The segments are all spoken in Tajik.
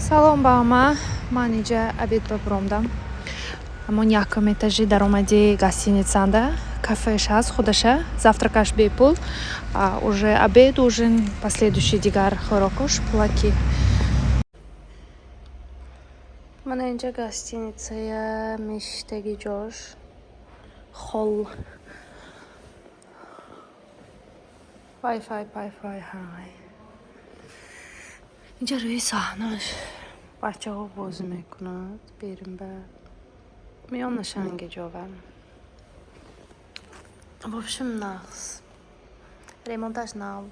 Салом ба ҳама. Ман инҷа обед ба буромдам. Ҳамон якум этажи даромади гостиницанда кафеш ҳаст худаша, завтракаш бепул, уже обед, ужин, последующий дигар хӯрокош пулакӣ. Мана инҷа гостиницая мешиштаги ҷош холл. Вайфай, пайфай ҳай. Инҷа рӯи саҳнаш бачаҳо бозӣ мекунад, берим ба миёнашанги ҷова. В общем, нағз. Ремонташ нав.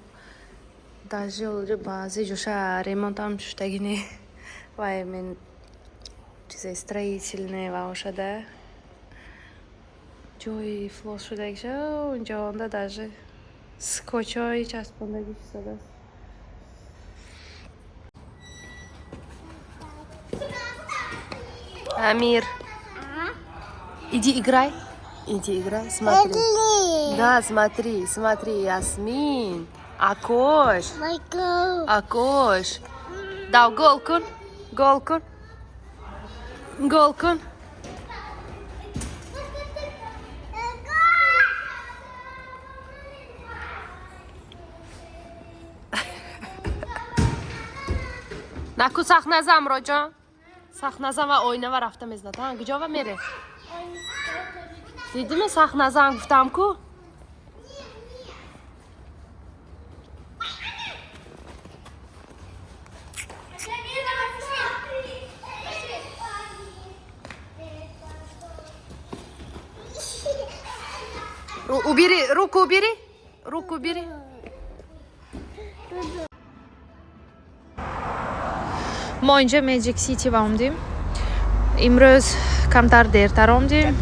Даже баъзе ҷоша ремонтам шудаги не. Вай мен чизаи строительный ва ошада ҷои ифлос шудагиша унҷоонда даже скотчҳои часпондагӣ чизадааст. Амир, иди играй. Иди играй, смотри. Да, смотри, смотри, Ясмин. Акош. Акош. Дав гол кун. Гол кун. Гол кун. Наку сахт назан, Роҷон. Сахт назан ва оинава рафта мезнад. Ҳа, куҷова мере? Дидиме, сахт назан гуфтам ку? Убери, руку убери. Руку убери. Мо инҷа Magic City ва омдем. Имрӯз камтар дертар омдем.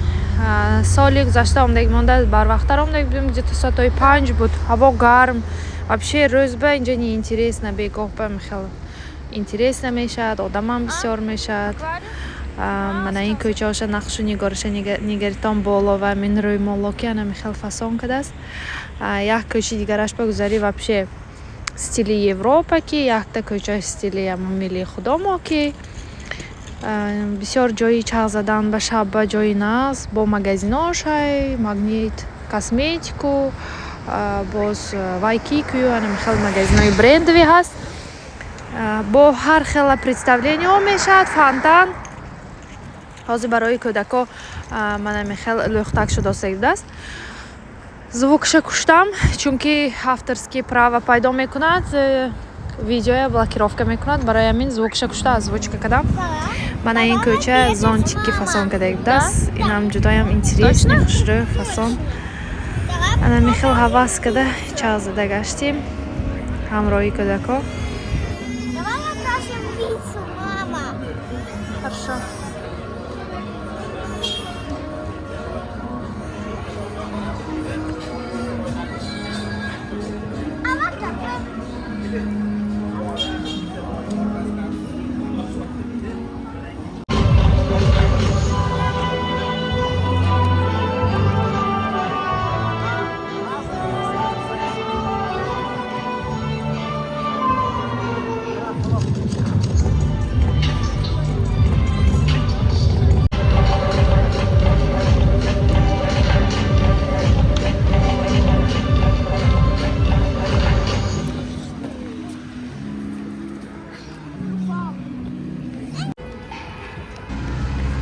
Соли гузашта омдаги монда барвақттар омдаги будем, где-то соатҳои 5 буд. Ҳаво гарм. Вообще рӯз ба инҷа неинтересно, бегоҳ ба хел интересно мешавад, одамам бисёр мешавад. Мана ин кӯчаоша нақшу нигориша нигаритон боло ва мин рӯймоло ки ана михел фасон кардааст. Як кӯчи дигараш ба гузарӣ вообще стили Европа ки, якта кӯчааш стили ҳамон миллии худомо ки. Бисёр ҷои чағ задан ба шаб ба ҷои нағз бо магазиношай, Магнит косметику, боз Вайкикую, ана михел магазинои брендовӣ ҳаст. Бо ҳар хела представлениҳо мешавад, фонтан. Ҳозир барои кӯдако мана михел лӯхтак шудостагӣ будааст. Звукша куштам, чунки авторский право пайдо мекунад, видеоя блокировка мекунад, барои ҳамин звукша кушта озвучка кардам. Мана ин кӯча зонтики фасон кардаги будааст. Инам ҷудоям интересный, хушрӯ фасон. Ана михел ҳавас карда чағ зада гаштем ҳамроҳи кӯдако. Давай окрасим пиццу, мама. Хорошо. А вот такой.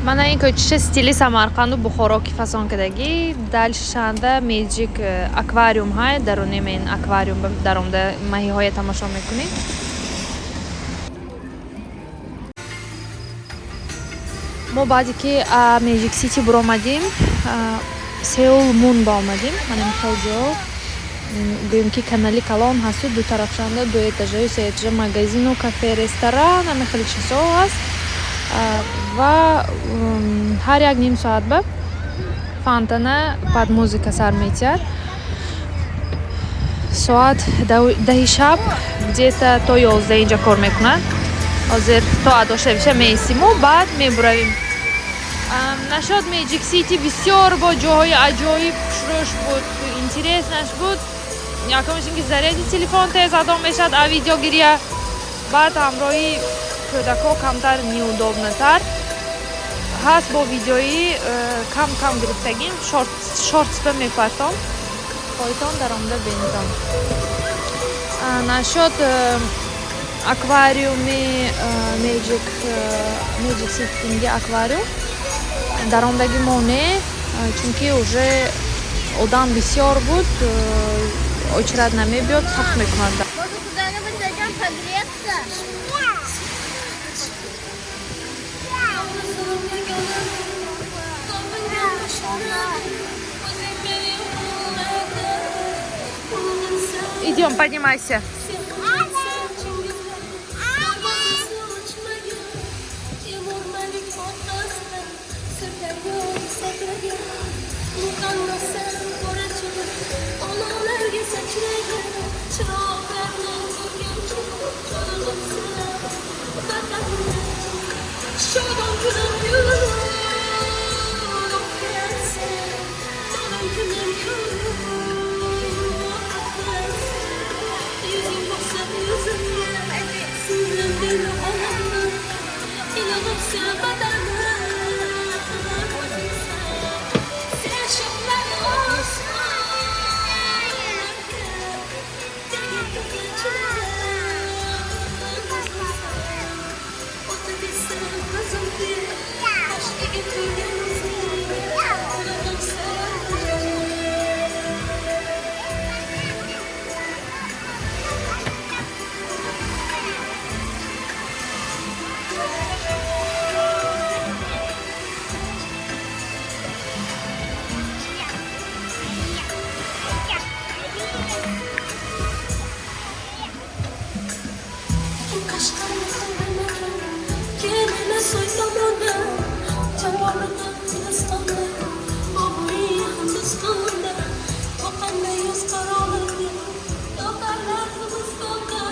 Мана ин кӯчаша стили Самарқанду Бухоро ки фасон кардагӣ. Дальше шанда Magic аквариум ҳай, дарунем ин аквариум даромада маҳиҳоя тамошо мекунед. Мо баъде ки Magic City буромадем, Сеул Мун ба омадем. Мана михел ҷо гӯем ки канали калон ҳасту ду тарафшанда ду этажаю се этажа магазину, кафе, ресторан, ҳама хеле чизҳо ҳаст. Ва ҳар як ним соат ба фонтана под музыка сар метиҳад. Соат 10 шаб где-то то 11 инҷа кор мекунад. Ҳозир то адо шавиша меистиму баъд мебуравем. Нашод Magic City бисёр бо ҷоҳои аҷоиб хушрӯш буд, интереснаш буд. Якумаш ин ки заряди телефон тез адо мешавад, а видеогирия баъд ҳамроҳи Кӯдакҳо камтар неудобнотар ҳаст. Бо видеои кам кам гирифтагим, шортсба мепартом, хоҳитон даромада бинитон. Насчет аквариуми Magic City аквариум даромадаги мо не, чунки уже одам бисёр буд, очередь намебиёд, сахт мекунад. Может, куда-нибудь зайдем погреться? Идем, поднимайся.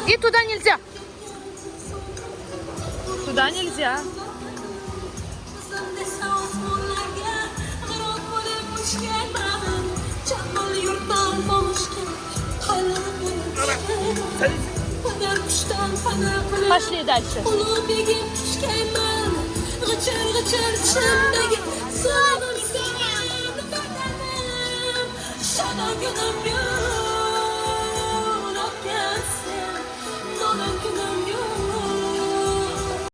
И туда нельзя. Туда нельзя. Пошли дальше.